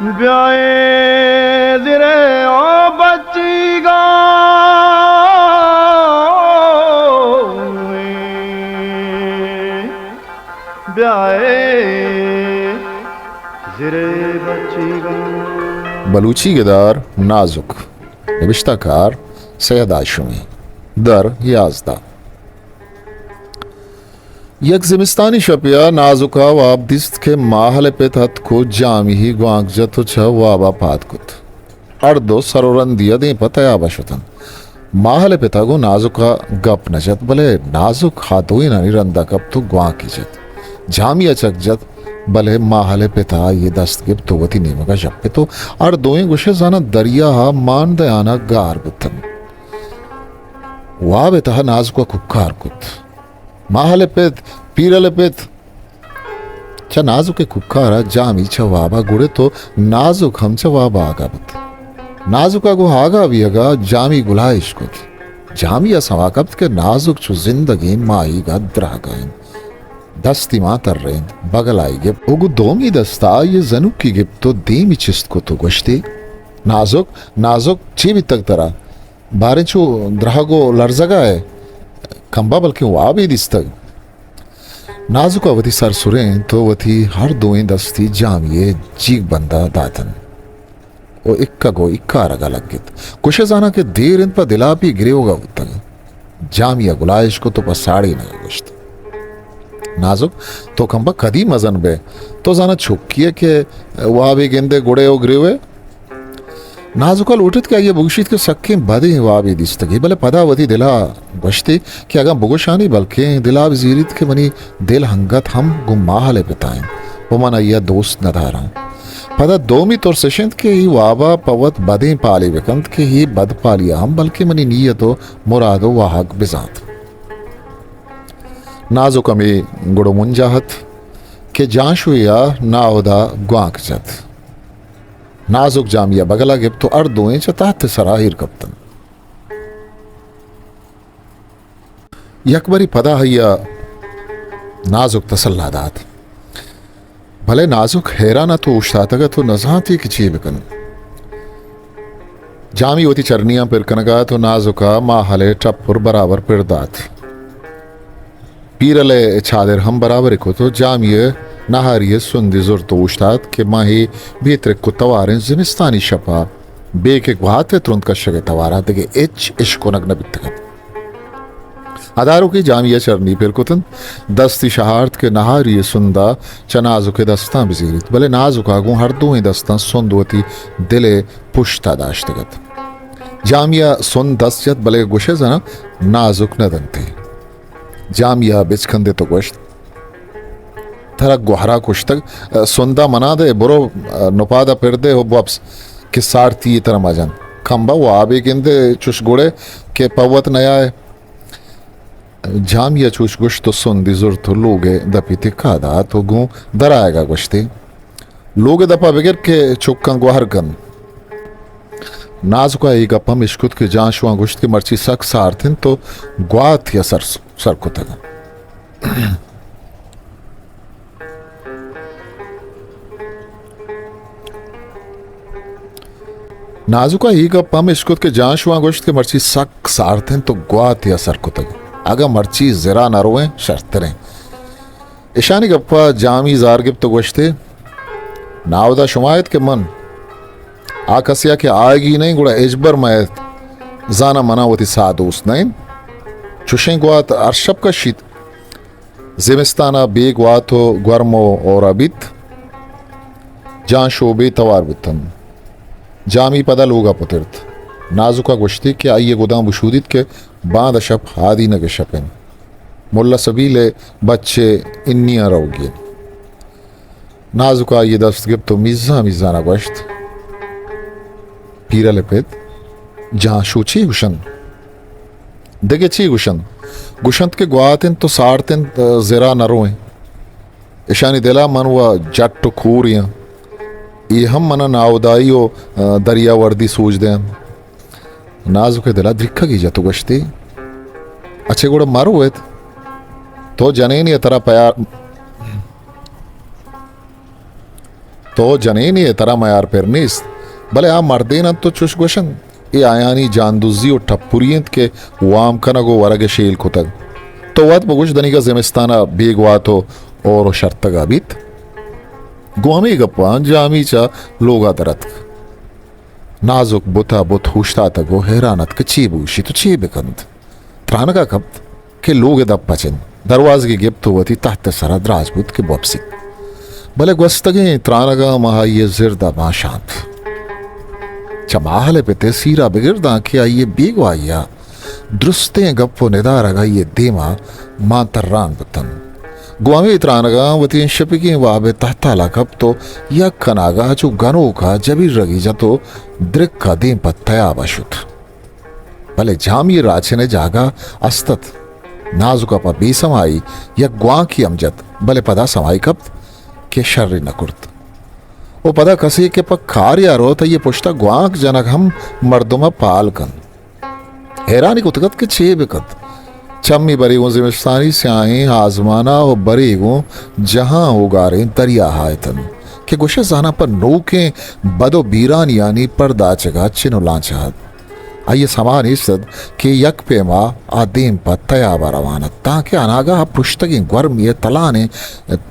بیائے زرے او بچیگاں، بیائے زرے بچیگاں۔ بلوچی گدار نازک، نبشتہ کار سید ہاشمی، در یازدہ۔ یک زمستانی شپے ءَ نازک ءَ واب دیست کہ ماہل ءِ پت اتک ءُ جامی ءِ گوانک جت ءُ چہ واب ءَ پاد کت۔ ہر دو سر ءُ رندی ءَ دیم پہ تیاب ءَ شت انت۔ ماہل ءِ پت ءَ گوں نازک ءَ گپ نہ جت، بلے نازک آ دوئینانی رند ءَ کپت ءُ گوانکے جت۔ جامی ءَ چک جت، بلے ماہل ءِ پت ءَ آئی ءِ دست گپت ءُ وتی نیمگ ءَ ژپت ءُ ہر دوئیں گوشے زاناں دریا ءَ ماندیان ءَ گار بوت انت۔ واب ءِ تہا نازک ءَ کوکار کت۔ ماہل ءِ پت، پیرل ءِ پت۔ چہ نازک ءِ کوکار ءَ جامی چہ واب ءَ گڑت ءُ نازک ہم چہ واب ءَ آگاہ بوت۔ نازک ءَ گوں آگاہ بیگ ءَ جامی گلائیش کت۔ جامی ءَ سما کپت کہ نازک چو زندگیں ماہیگ ءَ درہگ ءَ انت۔ دستی مان ترینت، بگلائی گپت ءُ گوں دومی دست ءَ آئی ءِ زنوکی گپت ءُ دیمی چست کت ءُ گوشتی، نازک، نازک، چے بیتگ ترا؟ باریں چو درہگ ءُ لرزگ ءَ ئے؟ کمبہ بلکیں وابے دیستگ۔ نازک ءَ وتی سر سرینت ءُ وتی ہر دوئیں دستی جامی ءِ جیگ بند ءَ دات انت ءُ اکگ ءُ اکارگ ءَ لگت۔ گوشے زاناں کہ دیر انت پہ دلاپی گریوگ ءَ بوتگ۔ جامی ءَ گلائیش کت ءُ پہ ساڑینگ ءَ گوشت، نازک، تو کمبہ کدی مزن بئے؟ تو زاناں چکی ئے کہ وابے گندئے گڑئے ءُ گریوئے؟ نازک ءَ لوٹت کہ آئی ءَ بگوشیت کہ سکیں بدیں وابے دیستگی، بلے پدا وتی دل ءَ گوشتی کہ اگاں بگوشانی بلکیں دل ءَ بزیریت کہ منی دل انگت ہم گوں ماہل ءِ پت ءَ انت ءُ من آئی ءَ دوست نہ داراں۔ پدا دومی ترس اش انت کہ اے واب ءَ پہ وت بدیں پالے بکنت کہ اے بدپالی ءَ ہم بلکیں منی نیت ءُ مراد ءُ واہگ بزانت۔ نازک ہمے گڑ ءُ منجا ات کہ جانشوے ءَ ناہدا گوانک جت۔ نازک جامی ءَ بگل ءَ گپت ءُ ہر دوئیں چہ تحت ءِ سرا ایر کپت انت۔ یکبرے پدا آئی ءَ نازک تسلا دات۔ بلے نازک حیران ات ءُ اوشتاتگ ات ءُ نزانتی کہ چے بکنت۔ جامی وتی چرنیاں پر کنگ ءَ ات ءُ نازک ءَ ماہل ءِ ٹپر برابر پر دات۔ پیرل ءِ چادر ہم برابر کت ءُ جامی ءَ نہاری ءِ سندے زرت ءُ اوشتات کہ ماہے بے ترک ءُ تواریں زمستانی شپ ءَ بے کہ گوات ءِ ترند کشگ ءِ توار ءَ دگہ ہچ اشکنگ نہ بیتگ ات۔ اداروکے جامی ءَ چرنی پر کت انت، دستی شہارت کہ نہاری ءِ سند ءَ چہ نازک ءِ دستاں بزیریت، بلے نازک ءَ گوں ہر دوئیں دستاں سند وتی دل ءِ پشت ءَ داشتگ ات۔ جامی ءَ سند دست جت، بلے گوشئے زاناں نازک نہ دنت ئے۔ جامی ءَ بچکندت ءُ گوشت، ترا گوہرا کشتگ، سندا منا دے، برو نپادا پر دے ءُ بوپس کہ سارتی ترا مجن۔ کمبا وابے گندے چش گڑے کہ پہ وت نیائے۔ جامی ءَ چوش گوشت ءُ سندی زرت ءُ لوگ ءِ دپی تکا دات ءُ گوں درآیگ ءَ گوشتی، لوگ ءِ دپ ءَ بگر کہ چکاں گوہر کن۔ نازک ءَ اے گپ ہم اشکت کہ جانشواں گوشت کہ مرچی سک سارت انت ءُ گواتے ءَ سر، سر کتگ انت۔ نازک ءَ اے گپ ہم اشکت کہ جانشواں گوشت کہ مرچی سک سارت انت ءُ گواتے ءَ سر کتگ۔ اگاں مرچی زرا نہ روئیں شرتریں۔ اشانی گپ ءَ جامی زار گپت ءُ گوشت ئے، ناودا شما ات کہ من؟ آ کسے ءَ کہ آیگی نہ انت گڑا ہچبر مہ ات۔ زاناں منا وتی ساہ دوست نہ انت۔ چشیں گوات ہر شپ کشیت۔ زمستان ءَ بے گوات ءُ گورم ءُ ہور ءَ بیت۔ جانشو بے توار بوت انت۔ جامی پدا لوگ ءَ پترت۔ نازک ءَ گوشتی کہ آئی ءِ گداں بشودیت کہ باندا شپ ہادینگ ءِ شپ انت۔ ملا سبیل ءِ بچ ءِ انیاں روگی انت۔ نازک ءَ آئی ءِ دست گپت ءُ میزان میزان ءَ گوشت، پیرل ءِ پت، جانشو چے گوشنت؟ دگہ چے گوشنت؟ گوشنت کہ گوات انت ءُ سارت انت، زرا نہ روئیں۔ اشانی دل ءَ من و جٹ ءُ کورے آں۔ اے ہم من ءَ ناہدائی ءُ دریا وردی سوج دئینت۔ نازک ءِ دل ءَ دریکگے جت ءُ گوشتی، اچھے گڑا مرو ات۔ تو جنینے ءَ ترا پیار، تو جنینے ئے، ترا میار پر نیست، بلے آ مردین انت و چش گوش انت، اے آیانی جاندزی و ٹپری انت کہ وام کنگ و ورگ ء شیل کتگ۔ تو وت بگوش، دنیگا زمستان ء بیگواہ تو اور و شرتگ ء بیت۔ گوں ہمے گپاں جامی چہ لوگ ء در اتک۔ نازک بت ء بت اوشتاتگ و حیران ات کہ چے بگوشیت و چے بکنت۔ ترانگ ء کپت کہ لوگ ء دپ پچ انت۔ دروازگے گپت و وتی تہت ء سرا دراج بوت کہ بوپسیت۔ بلے گوستگیں ترانگاں ماں آئی ء زرد ء مانشانت۔ چہ ماہل ء پت ء سیرا بگر داں کہ آئی ء بیگواہی ء درستیں گپ و ندارگ آئی ء دیما مان تران بوت انت۔ گوں ہمے ترانگاں وتی انشپیگیں واب ء تہتالا کپت و یک کناگا چو گنوکا جبیرگی جت و درکا دیم پہ تیابا شت۔ بلے جامی ء راچن ء جاگہ است ات۔ نازک ء پہ بے سمائی یک گوانکے ہم جت، بلے پدا سمائی کپت کہ شرے نہ کرت۔ و پدا کسے کہ پہ کارے ء روت، آئی ء پشت ء گوانک جنگ ہم مردم ء پال کنت۔ حیرانی کتگ ات کہ چے بہ کنت۔ چمی برے گوں زمستانی سیاہیں آزمان ء و برے گوں جہاں ہوگاریں دریا ء اتنت کہ گوشئے زاناں پہ نوکیں بد و بیرانیانی پرداچگ ء چن و لانچ ات۔ آئی ء سما نیست ات کہ یک پیما آ دیم پہ تیاب ء روان ات، تانکہ اناگاہ ء پرشتگیں گورمی ء تلانیں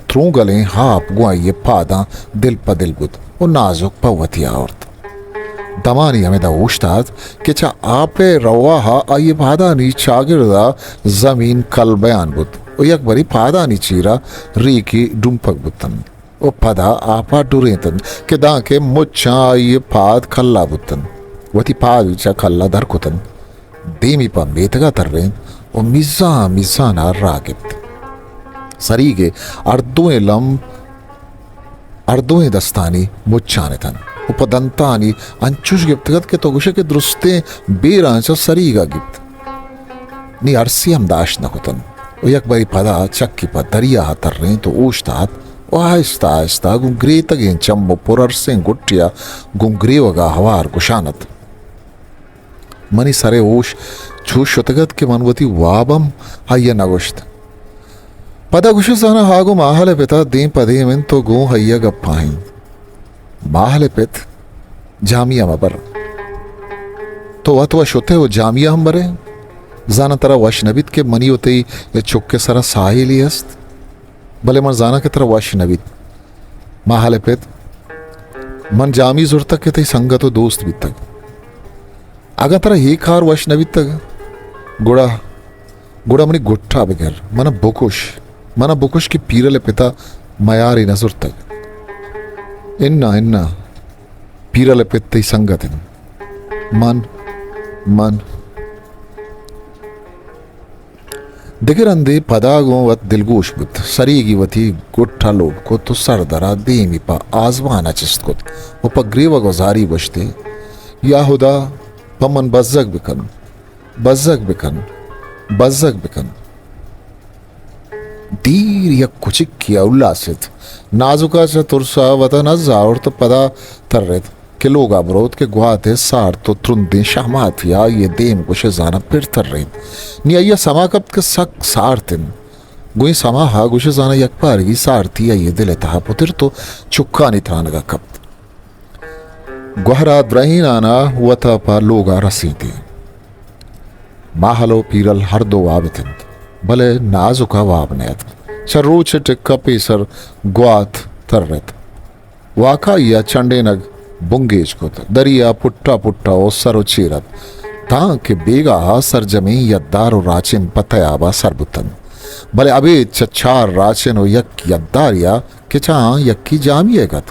ترونگلیں ہاپ گوں آئی ء پاداں دل پہ دل بوت و نازک پہ وتی آورت۔ دمانے ہمدا اوشتات کہ چہ آپ ء رواہ ء آئی ء پادانی چاگرد ء زمین کل بیان بوت و یک برے پادانی چیرا ریکے ڈمپگ بوت انت۔ و پدا آپ ء ڈرینت انت کہ دانکہ مچاں آئی ء پاد کلا بوت انت۔ وتی پاد چہ کلا در کت انت، دیمی پہ میتگ ء ترینت و میزان میزان ء راہ گپت۔ سریگ ء ہر دوئیں لمب ہر دوئیں دستانی مچان اتنت و پہ دنتانی انچوش گپتگ ات کہ تو گوشئے کہ درستیں بیراں چہ سریگ ء گپت۔ نی ارسے ہم داشت نہ کتنت و یک برے پدا چکی پہ دریا ء ترینت و اوشتات و آہستہ آہستہ گوں گریتگیں چم و پر ارسیں گٹے ء گوں گریوگ ء ہوار گوشان ات۔ منی سر ء ہوش چوش شتگ ات کہ من وتی واب ہم آئی ء نہ گوشت۔ پدا گوشت، زاناں آ گوں ماہل ء پت ء دیم پہ دیم انت و گوں آئی ء گپاں انت۔ ماہل ء پت، جامی ء مہ بر۔ تو وت و شت ئے و جامی ء ہم برئے؟ زاناں ترا وش نہ بیت کہ منی و تئی چک ء سرا ساہیلے است، بلے من زاناں کہ ترا وش نہ بیت۔ ماہل ء پت، من جامی زرتگ کہ تئی سنگت و دوست بیتگ۔ اگاں ترا اے کار وش نہ بیتگ، گڑا، گڑا منی گٹا بگر، منا بکش، منا بکش کہ پیرل ء پت ء میارے نہ زرتگ۔ اناں، اناں، پیرل ء پت تئی سنگت انت۔ من، من۔ دگہ رندے پدا گوں وت دلگوش بوت، سریگی وتی گٹ ء لوڈ کت و سر درا دیمی پہ آزمان ء چست کت و پہ گریوگ و زاری گوشت ئے، یا ہدا، پہ من بزگ بکن، بزگ بکن، بزگ بکن۔ دیر یک کچکے ء الاست۔ نازک ء چہ ترس ء وت ء نز آورت و پدا ترت کہ لوگ ء بروت کہ گوات ء سارت و ترندیں شہماتے ء آئی ء دیم گوش ئے زاناں پر ترینت۔ نی آئی ء سما کپت کہ سک سارت انت۔ گوں اے سما ء گوش ئے زاناں یکپارگی سارتی آئی ء دل ء تہا پترت و چکانی ترانگ ء کپت۔ گوہرا درہینان ء وت ء پہ لوگ ء رسینت ئے۔ ماہل و پیرل ہر دو واب اتنت، بلے نازک ء واب نہ اتک۔ چہ روچ ء ٹک ء پیسر گوات ترت۔ واکائی ء چنڈینگ بنگیج کت، دریا پٹا پٹا و سر و چیر ات، تاں کہ بیگاہ ء سرجمیں یدار و راچن پہ تیاب ء سر بوتنت۔ بلے ابید چہ چار راچن و یک یدارے ء کہ چہ آں یکی جامی ئیگ ات۔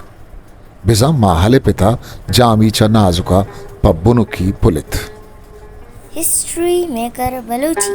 بزاں ماہل ء پت ء جامی چہ نازک ء پہ بنکی پلت۔ ہسٹری میکر بلوچی۔